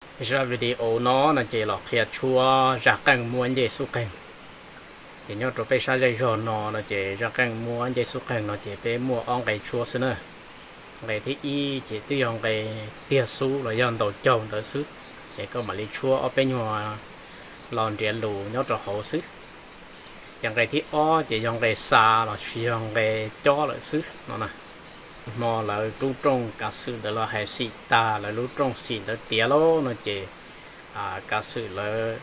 Zaj video no no ces los qhia tshuab zaj qeej muab ncej xub qeeg. Ces nyob rau peb sab zej zog no no ces zaj qeej muab ncej xub qeeg no ces peb muaj ob nqe tshuab xwb na. Nqe thib ib ces twb yog nqe tiag xub los yog ntaus caug ntawd xwb, ces koj mam li tshuab ob peb nyuag lo nrhiav lus nyob rau hauv xwb. Ces nqe thib ob ces yog nqe xa los sis yog nqe cob lawm xwb no na. Hmo lawv lub rooj kav xwm ntawd los hais xim tag, lawv lub rooj xim ntawd tiav lauj no ces kav xwm lawv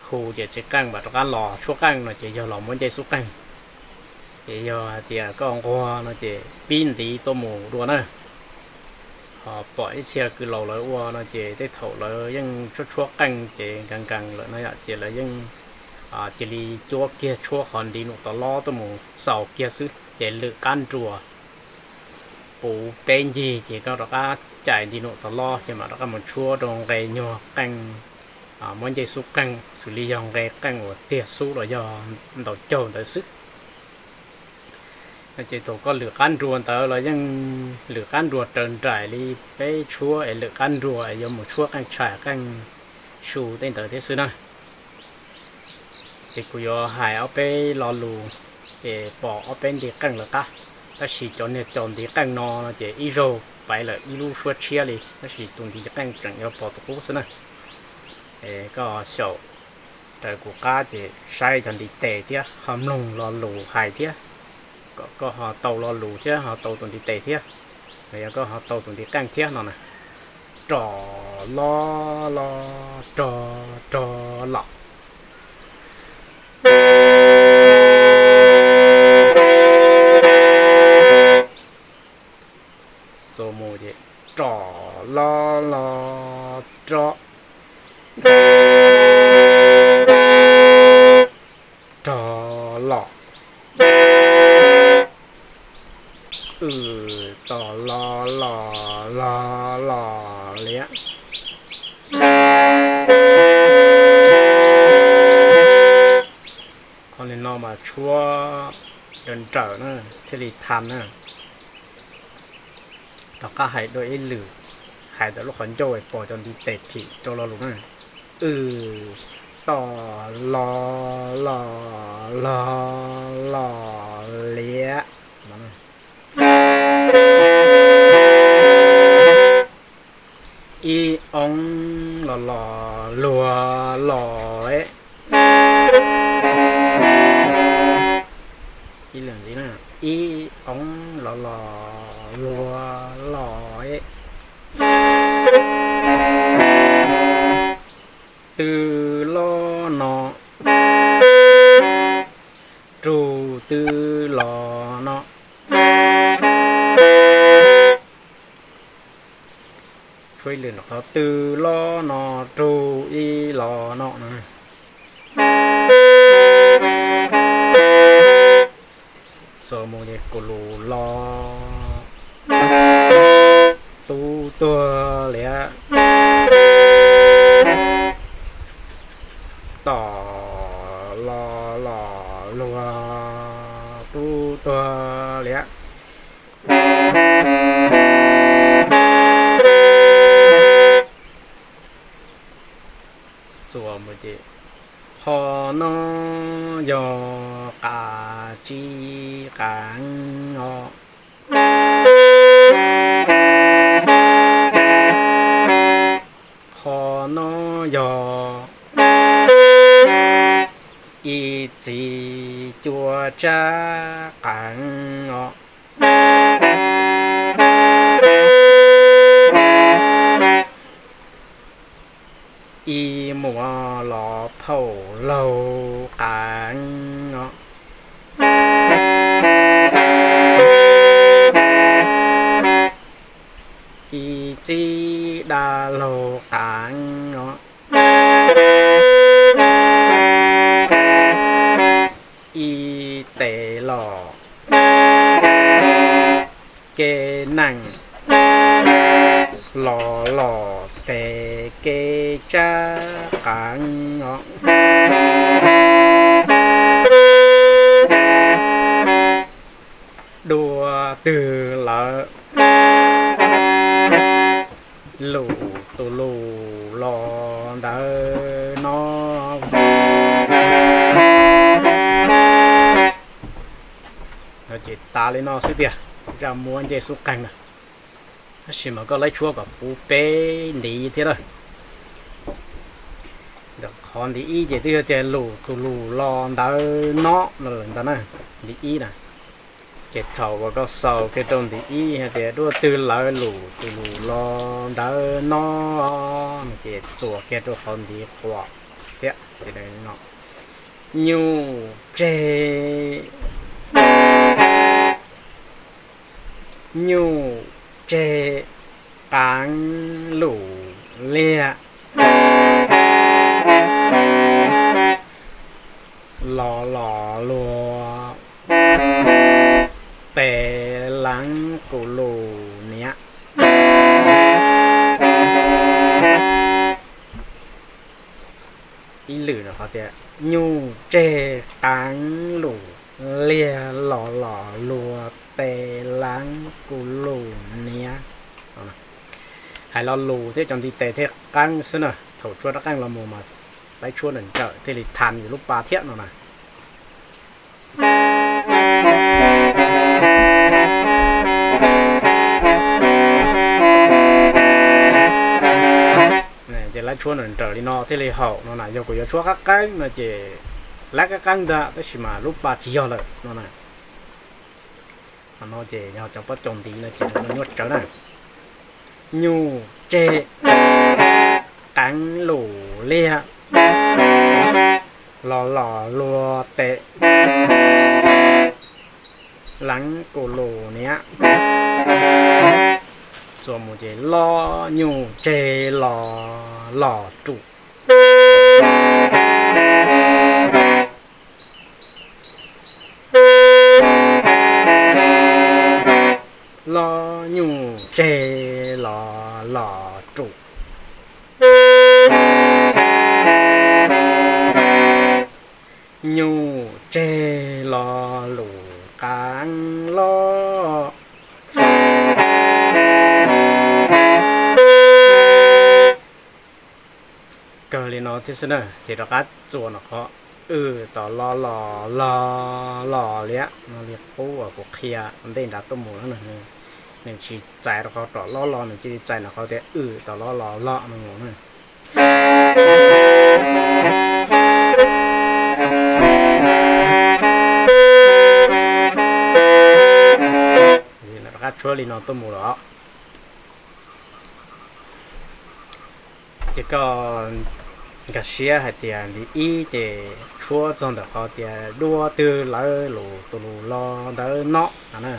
hu ces txiv qeej mam rov qab los tshuab qeej no ces yog los muab ncej xub qeej. Ces yog hais tias koj nquag no ces pib ntiv tuaj mus dua na. Ho pom ib txhia kwv laus lawv ua no ces tej thaum lawv yeej tshuab tshuab qeej ces nkees nkees lawm no ces lawv yeej cia li cuab kiag tshuab qhov ntiv num tod lob tuaj mus xaus kiag xwb ces lwm qab nruas puv peb ncig ces koj rov qab cais ntiv num tod lob ces mam rov qab mus tshuab rau nqe nyuag qeej muab ncej xub qeej, xws li yog nqe qeej uas tiag xub los yog ntaus caug ntawd xwb. Ces thaum koj lwm qab nruas ntawd los yeej lwm qab nruas raws nraim li peb tshuab es lwm qab nruas es yuav mus tshuab qeej tshais qeej su tej ntawd thiab xwb na. Ces kuv yuav hais ob peb lo lus, ces pom ob peb ntiv qeej lawv qab, tab sis cov niag caus ntiv qeej no no ces ib zaug paiv lawm ib lub suab tshiab li, tab sis tus ntiv qeej tseem yuav pom tus qub xwb na. Es koj xyaum raws kuv qab ces saib cov ntiv tes thiab ho mloog lo lus hais thiab, kom koj ho tau lo lus thiab ho tau tus ntiv tes thiab, los yog koj ho tau tus ntiv qeej thiab no na. Rog lo lo, rog rog los. Txuas mus ces rog lo lo, rog, rog los. Wb to lo lo, lo lo liab. Qhov li no mas tshuab nrawm nrawm na, thiaj li thas na. Rov qab hais dua ib lwm, hais ntawm lub qhov ncauj es pom cov ntiv tes phim rau lo lus na. Wb to lo lo, lo lo liab. Ib oob los los luag los. Ib oob los los luag los. Tw lo no, rug tw lo no. Tshuab ib lwm no, qhov tw lo no, rug ib lo no na. Txuas mus ces kuv lus lo, tub tuag liab. Tom lo los luag tub tuag liab. Txuas mus ces qhov no yog qas tsib qas os. Qhov no yog ib txis cuaj tsab qas os. Ib muam los phaum laug qas os. Ib txib dab laug qas os. Ib tes los kev neeg, los los tes kev tsab qas os. Dua twg lawm lus tus lus los ntawd no. Ces tas li no xwb tiag, zaj muab ncej xub qeeg na. Tab sis mas koj laib tshuab kom puv peb ntiv thiab lawm. Ntawm qhov ntiv ib ces twb yog tias lus tus lus los ntawd no no lawm ntag na, ntiv ib na. Ces thaum uas koj xaus kiag rau ntiv ib hais tias duab twg lawv lus tus lus los ntawd no, ces txuas kiag rau qhov ntiv quas thiab. Nyuj tseg, nyuj tseg qaav lus liag, los los luag tes laav kuv lus niam. Ib lwm no qhov tias nyuj tseg qaav lus liag los los luag tes laav kuv lus niam. Hais lo lus thiab cov ntiv tes thiaj qeeb xwb na, thaum tshuab rab qeej los mus mas laib tshuab nrawm nrawm thiaj li thas yus lub pa thiab no na. Ces laib tshuab nrawm nrawm li no thiaj li haum no na. Yog kuv yuav tshuab qab qeeb no ces laib qab qeeb ntag tab sis mas lub pa tsis yog lawm no na. Qhov no ces yog cov pob caus ntiv no ces nyuaj tsawv na. Nyuj tseg qaav lus liag, los los luag tes laav kuv lus niam. Txuas mus ces los nyuj tseg los los ruam. Los nyuj tseg los los ruam. Nyuj tseg los lus qaav los. Kawg li no thiab xwb na, ces rov qab txuas no qhov w tom los los los los liab no li qub uas kuv qhia ntej nrad tuaj mus na. Nws tsis txais rau qhov tom los los, nws cia li txais no qhov tias w tom los los los no mus na. Rov qab tshuab li no tuaj mus los. Ces koj nkag siab hais tias ntiv ib ces tshuab txog ntawm qhov tias duab twg lawv lus tus lus los ntawd no na.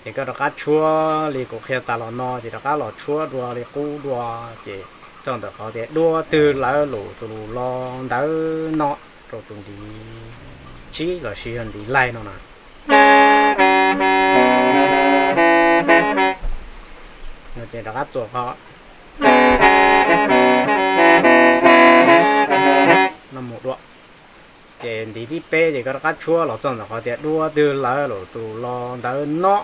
Ces koj rov qab tshuab li kuv qhia tas los no ces rov qab los tshuab dua li qub dua, ces txog ntawm qhov tias duab twg lawv lus tus lus los ntawd no rau tus ntiv tsib los sis yog ntiv laig no na. Ces rov qab txuas qhov no mus dua. Ces ntiv thib peb ces koj rov qab tshuab los txog ntawm qhov tias duab twg lawv lus tus lus los ntawd no.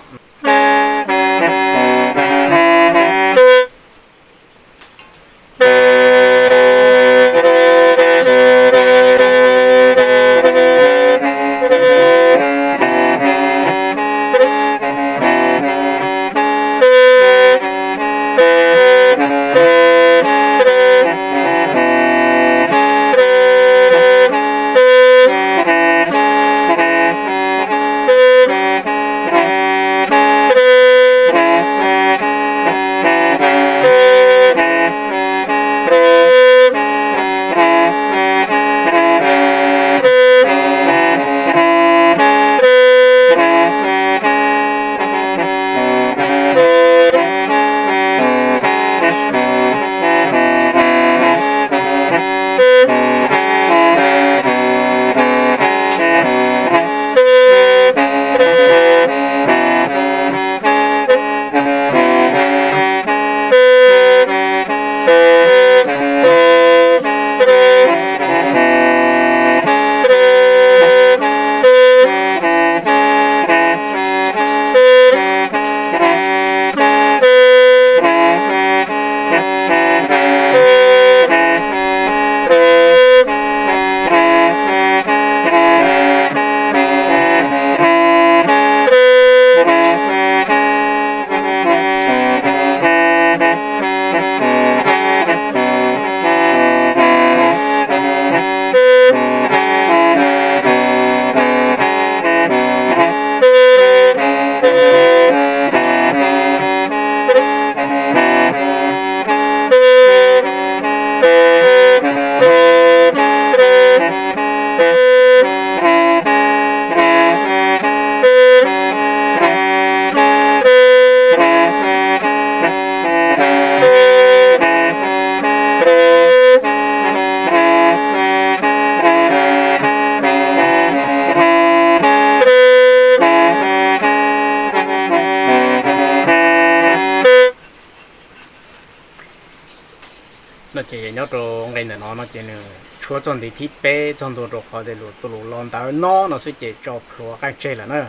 No ces nyob rau nqe ntawm no no ces nws tshuab txoj ntiv thib peb txog ntua rau qhov tias lus tus lus los ntawv no no xwb ces tso plhuav qeej tseg lawm na.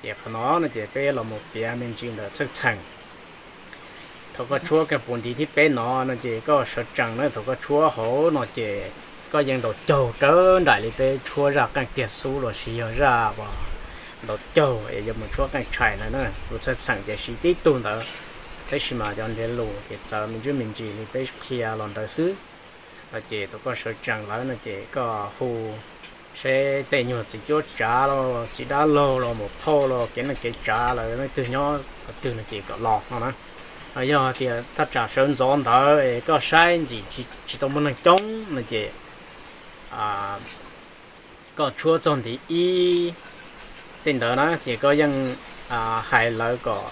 Ces qhov no no ces peb los mus piav me ntsis ntawm txhawj txheem. Thaum koj tshuab kiag puv ntiv thib peb no no ces koj sawv tsees na, thaum koj tshuab hauv no ces koj yeej ntaus caug rawv nraim li peb tshuab zaj qeej tiag xub los sis yog zaj uas ntaus caug es yuav mus tshuab qeej tshais na. Lus txhawj txheem ces siv tib tug ntawd, tab sis mas cov ntiav lus ces txawv me ntsis me ntsis li peb qhia los ntawd xwb. No ces thaum koj sawv tsees lawm no ces koj hu seb tej nyuag txiv cuab tsav los txiv dab laug los mus phauj los kev neej kev tsav lawv leej twg nyob qhov twg no ces kom los no na. Yog tias thaj tsam sawv ntxov ntawd es koj saib ntxim tsis tau muaj neeg coob no ces koj tshuab txog ntiv ib tej ntawd na ces koj yeej hais lawv kom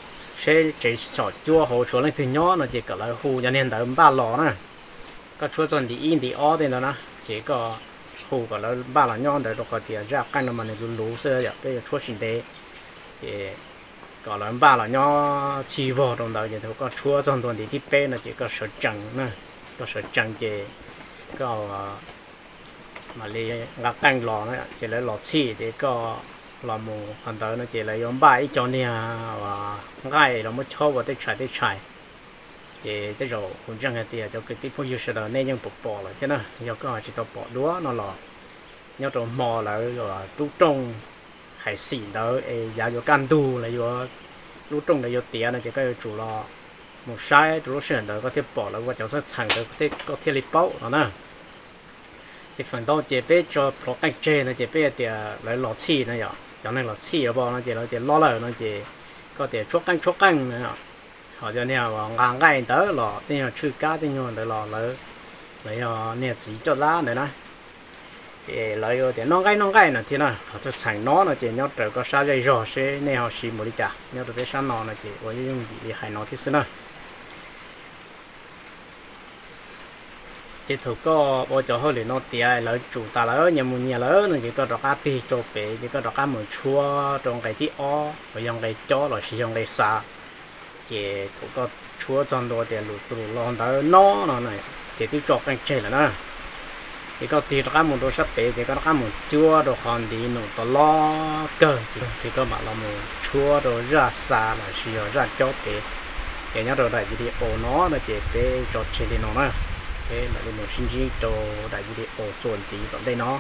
seb tsev tsom cuab hauv tshuav leej twg nyob no ces kom lawv hu cov niag ntawd npaj los na. Koj tshuab txog ntiv ib ntiv ob tej ntawd na ces koj hu kom lawv npaj los nyob ntawd rau qhov tias zaj qeej no mas nws luv luv xwb yom, peb yuav tshuab tsis ntev. Ces kom lawv npaj los nyob txhij vog rau ntawd ces thaum koj tshuab txog ntua ntiv thib peb no ces koj sawv tsees na, koj sawv tsees ces koj mam li nqa qeej los na ces lawv los txhij ces koj los mus qhov ntawd no ces lawv yuav npaj ib co niag uas nqaij los muab chob ua tej tshais tej tshais. Ces tej zaum kuv ntseeg hais tias cov kwv tij phooj ywg sawv daws nej yeej pom pom lawm thiab na, yog koj tsis tau pom dua no los nyob rau hmo lawv uas rub rooj hais xim ntawd es yav yuav kaj ntug los yuav lub rooj ntawd yuav tiav no ces koj yuav tsum los mus saib rau lub sij hawm ntawd koj thiaj pom lawv ua cov txhawj txheem ntawd koj thiaj li paub no na. Ces feem ntau ces peb tso plhuav qeej tseg no ces peb hais tias lawv los txhij no yom, cov neeg los txhij os no ces lawv tias los lawm no ces koj tias tshuab qeej tshuab qeej no. Ho cov niag uas nqa nqaij ntawd los tej nyuag tshwj kab tej nyuag ntawd los lawv, lawv yog niag txiv coj dab ntawd na. Ces lawv yuav tias noj nqaij noj nqaij no thiab na. Qhov txhawj txheem no no ces nyob raws koj sab zej zog seb nej ho siv mus li cas, nyob rau peb sab no no ces ua yooj yooj yim li hais no thiab xwb na. Ces thaum koj ua cov hauj lwm no tiav lawv tsum tas lawm nyias mus nyias lawm no ces koj rov qab tig rau pem ces koj rov qab mus tshuab rau nqe thib ob uas yog nqe cob los sis yog nqe xa. Ces thaum koj tshuab txog ntua tias lus tus lus los ntawv no no ces twb tso qeej tseg lawm na. Ces koj tig rov qab mus rau sab pem ces koj rov qab mus cuab rau qhov ntiv num tau los kawg ces koj mam los mus tshuab rau zaj xa los sis yog zaj cob pem. Ces nyob rau daim video no no ces peb tso tseg li no na. Peb mam li mus sib ntsib rau daim video txuas ntxiv tom ntej no.